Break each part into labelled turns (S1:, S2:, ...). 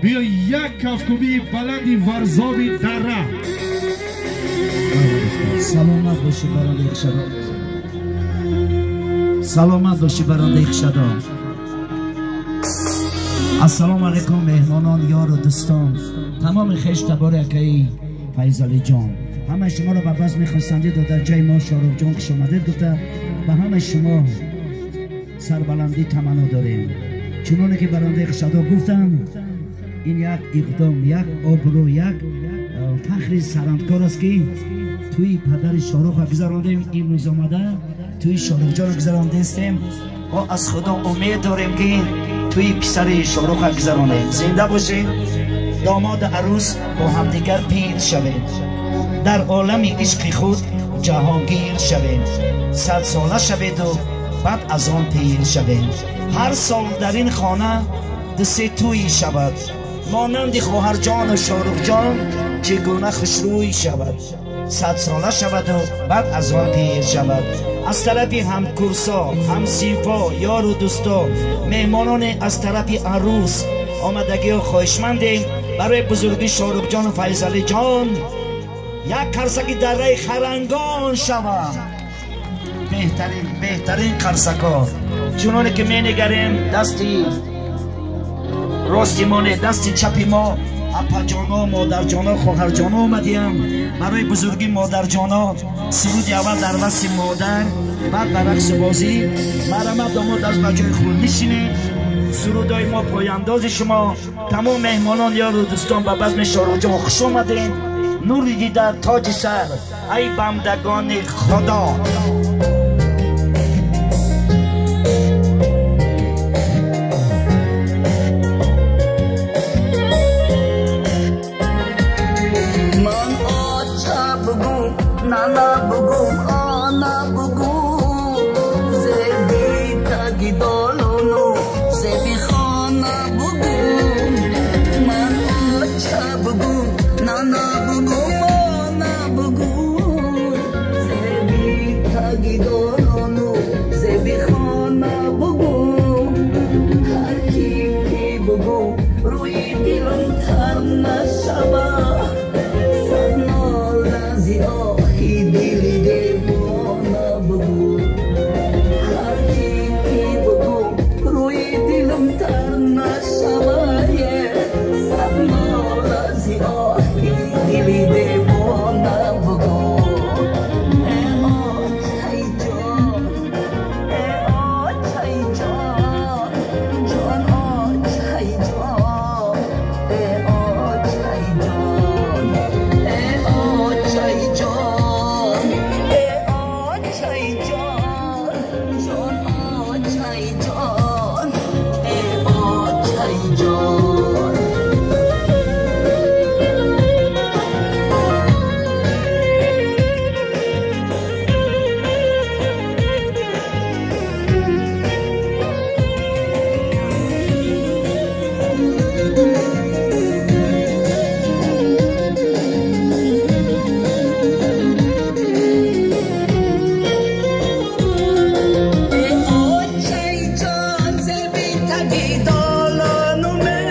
S1: Биё як кафкӯбии баланди Варзоби дара.
S2: Саломат бошӣ, барандаи хушадо. Саломат бошӣ, барандаи хушадо. Ассалому алайкум, меҳмонон, ёру дӯстон, тамоми хеш табори акаи Файзалӣ ҷон. Ҳамаи шуморо ба базми хурсандӣ дар ҷои мо Шорух ҷон хуш омадед гуфта, ба ҳамаи шумо сарбаландӣ таманно дорем. Чуноне ки барандаи хушадо гуфтанд, ин як иқдом, як обрӯ, як фахри сарандкор аст, ки тӯи падари Шоруха гузарондем. Имрӯз омада тӯи Шорухҷонро гузарондастем. Мо аз Худо умед дорем, ки тӯи писари Шоруха гузаронем. Зинда бошед, домоду арӯс бо ҳамдигар пир шавед, дар олами ишқи худ ҷаҳонгир шавед, садсола шаведу баъд аз он пир шавед. Ҳар сол дар ин хона дусе тӯй шавад, монанди хоҳарҷону Шорухҷон чӣ гуна хушрӯй шавад, садсола шаваду баъд аз он пир шавад. Аз тарафи ҳамкурсо, ҳамсинфо, ёру дӯсто, меҳмононе аз тарафи арӯс омадагиҳо хоҳишмандем барои бузургии Шорухҷону Файзалиҷон як қарсаки дараи Харангон шавад. Беҳтарин, беҳтарин қарсакҳо. Чуноне ки менигарем, дасти рости мо не, дасти чапи мо апаҷоно, модарҷоно, хоҳарҷоно омадиям. Барои бузургии модарҷоно суруди аввал дар васфи модар, баъд ба рақсу бозӣ. Марҳамат, домод, аз ба ҷои худ нишинед. Сурудҳои мо пояндози шумо. Тамом меҳмонон, ёру дӯстон, ба базми Шорухҷон хуш омадем. Нури дида, тоҷи сар, ай бандагони Худо.
S3: Ман оча бугум, нана бугум, ана бугум, зеби таги долону зеби хона бугум. Ман оча бугум, нана бугум, ана бугум, зеби таги долону зеби хона бугум. Ҳар ки ки бугум, рӯи дилам тар нашавад, сад нола зи оҳи дили девона бугум. Ҳар ки ки бугум, рӯи дилам тар нашавад, сад нола зи оҳи дили девона бугум. Э очай ҷон, э очай ҷон, ҷон очай ҷон, э очай ҷон, э очай ҷон, э очай ҷон, ҷон очай ҷон, э очай ҷон. Э очай ҷон, зеби таги долонуме,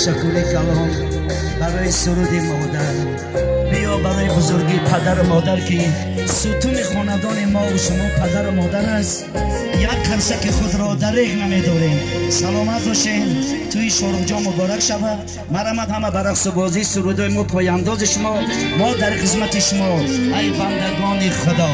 S2: Ташаккури калом барои суруди модар. Биё барои бузургии падару модар, ки сутуни хонадони мо ва шумо падару модар аст. Як қарсаки худро дареғ намедорем. Саломат бошед. Тӯи Шоруҳҷон муборак шавад. Марҳамат, ҳама ба рақсу бозӣ, сурудои мо пояндози шумо, мо дар хизмати шумо, ай бандагони Худо.